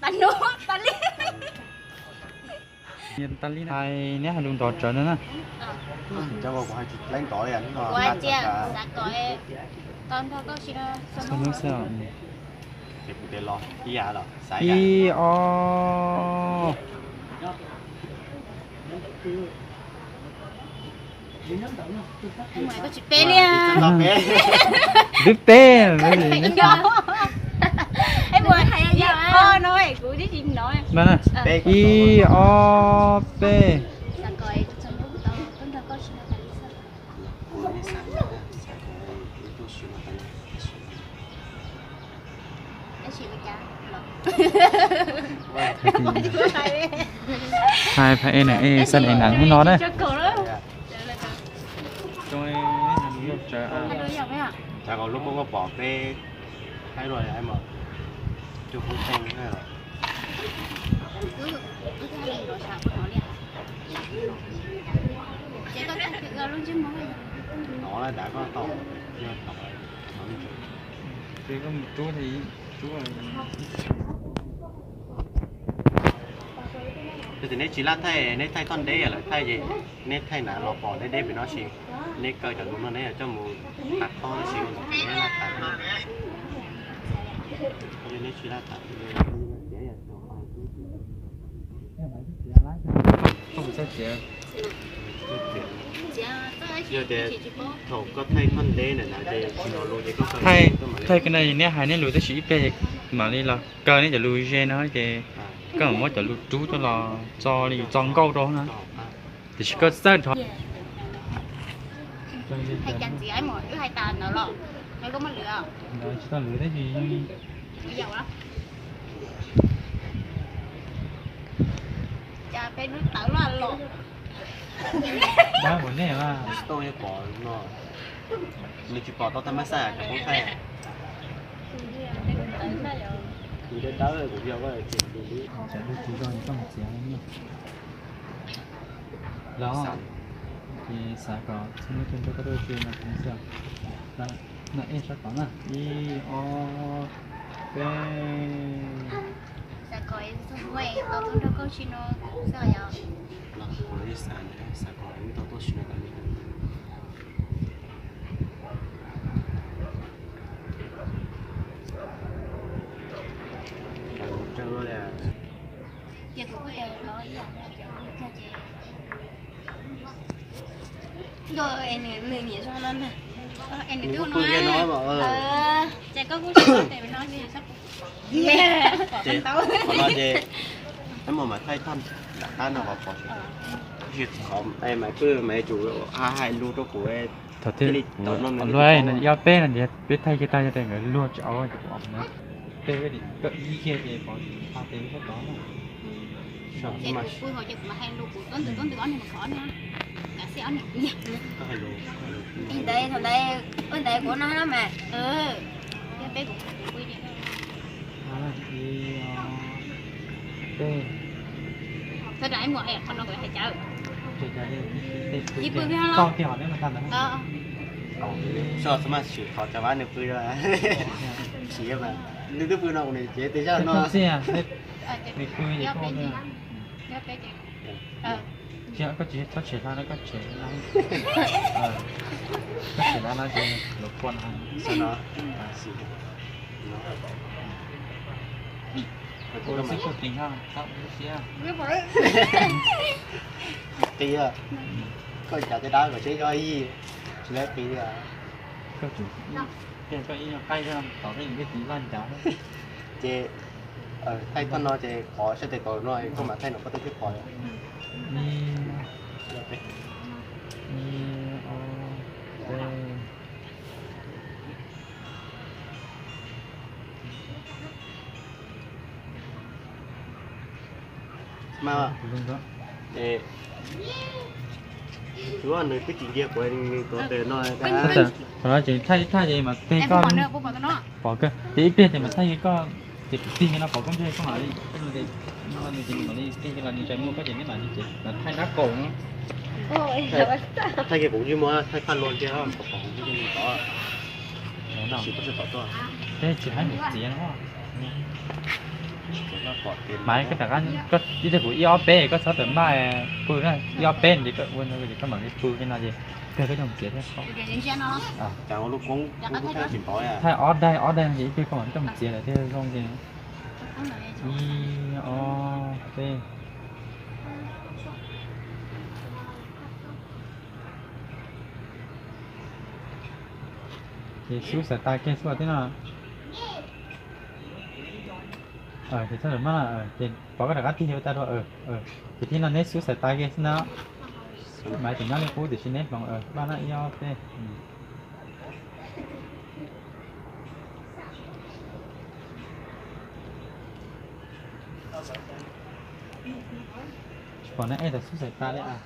Tas nub tas li. Hais neb hais lus nrov tsawv no na. Kuv hais tsis tau nrov li, kuv hais tias xav kom tau nrog koj ua si no txhua hnub xwb. Ces kuv tias los ib yam los xav ib yam. Ib ob. Koj tsis peb li. Twb peb. Ib ob peb. Hais pha e nees e xab e nees hnub no na. Xav kom lub koob koj pom peb thaij luaj li, coj peb theej los. Hnov lawm dav koj tau, hnov. Ces koj mus rub, rub. Yog tias neb tsis laj thaij, neb thaij toj deb lawm thaij ces neb thaij na los pom deb deb pem no sis neb kaw cov lus no neb coj mus tas khob sis neb laj tas. Neb tsis laj tas, yog tias thaum koj thaij toj deb ntawm na ces tsis hnov lus ces koj kaw, thaij koj na, neb hais neb lus tab sis ib pliag mam li los kaw neb cov lus ze no ces koj mam muab cov lus rub coj los txo li yus txo nkauj rau na. Tiam sis koj txawj nrov. Hais cas ntxiv, wb hais tas ntawd los, koj muaj lwm? Tsis tau lwm tab sis cas peb lub tawv loj los. Dab ua nej mas. Tsis tau pom no, nws tsis pom tau thaj mab xaj cov poob thaij. Kuv dawb dawb kuv yog. Tsam lub tsis zoo koj mus txiav los, ces xav kom txhua hnub tuaj nrog koj tuaj ua si no xwb. No ej sab tod na, ib ob peb. Xav kom txhua hnub tau tuaj nrog koj ua si no xwb yom. Los kuv ib xav, xav kom wb tau tuaj ua si no kom li. Ces kuv kuj tias los ib yam, ces nws nyiam zoo no na. Es nws twb ua no, ces koj kuj tsis tes no ces sab. Ces qhov no ces peb mus mas thaij tag nram qab no qhov pom, tab sis qhov mas pw mas tsum hais lus rau kuv. Thaum twg luag no ib ob peb no ces peb thaij kiag tag yog tias nkawd luag tsis au ces kuv pom na. Peb koj ib kiag ces pom tsis pha tes sab tod na. Ces kuv pw hauv ces kuv mas hais lus kuv tuab ntws tuab ntws ob niag mas khov ob niag, kav xij ob niag kuv nyiam. Ntawd thaum ntawd ua ntawd kuv no no mas. Yog peb kuv pw ces Txhob rau ib muag qhov no kuv hais cas. Ib pw peb no los. Txhob mas swm qhov cov vab nws pw, nws twb pw no kuv nim cev tes zaj no. Nws pw ces koj, koj tsis txhob tshem hla no, koj tshem hla, koj tshem hla no ces lawv pua no. Qis, koj cas tej dab kom seb yob yij, tsis lab qis li. Koj tsum tiag, koj ib nyuag qaij zog tom tej yus tej txiv vaj ncav. Ces thaij tag no ces qhov sab tes kaum no koj mam thaij no koj twb pom. Mas, es, nws twb tsis ncia kuv, nws tuav tes no. Qhov no ces thaij ib thaj ces mas tig koj pom kawg, ces ib pliag ces mas thaij koj, ces kuv tig no pom koj ntsej koj mam li, no ces mam li tig los nws tsis muaj koj ces neb mam li ces mas thaij dab kaum no. Thaij kiag kuv ntsej muag, thaij phaj luag ntiag, pom kuv ntsej muag tod. Tsis tau tsis tau tuaj. Peb tsis haib mus txiav no. Mas koj rov qab, koj ib teg kuv ib ob peb, koj txhob tawm maj pw na, ib ob peb ces koj ua no ces koj mam li pw li no ces kawg koj coj mus txiav thiab. Thaij ob daim ob daim no ces ib pliag koj mam coj mus txiav lawm thiaj zoo ces. Ib, ob, peb. Ces xub xaim tas kiag xwb thiab no. Ces txhob tawm maj, ces pov koj rov qab tig li ua tag dua. Ces thiab no neb xub xaim tas kiag xwb na. Maiv tseem nyob li qub tiam sis neb hloov paj na ib ob peb. Tsis pom neb ej tau xub xaim tas li as.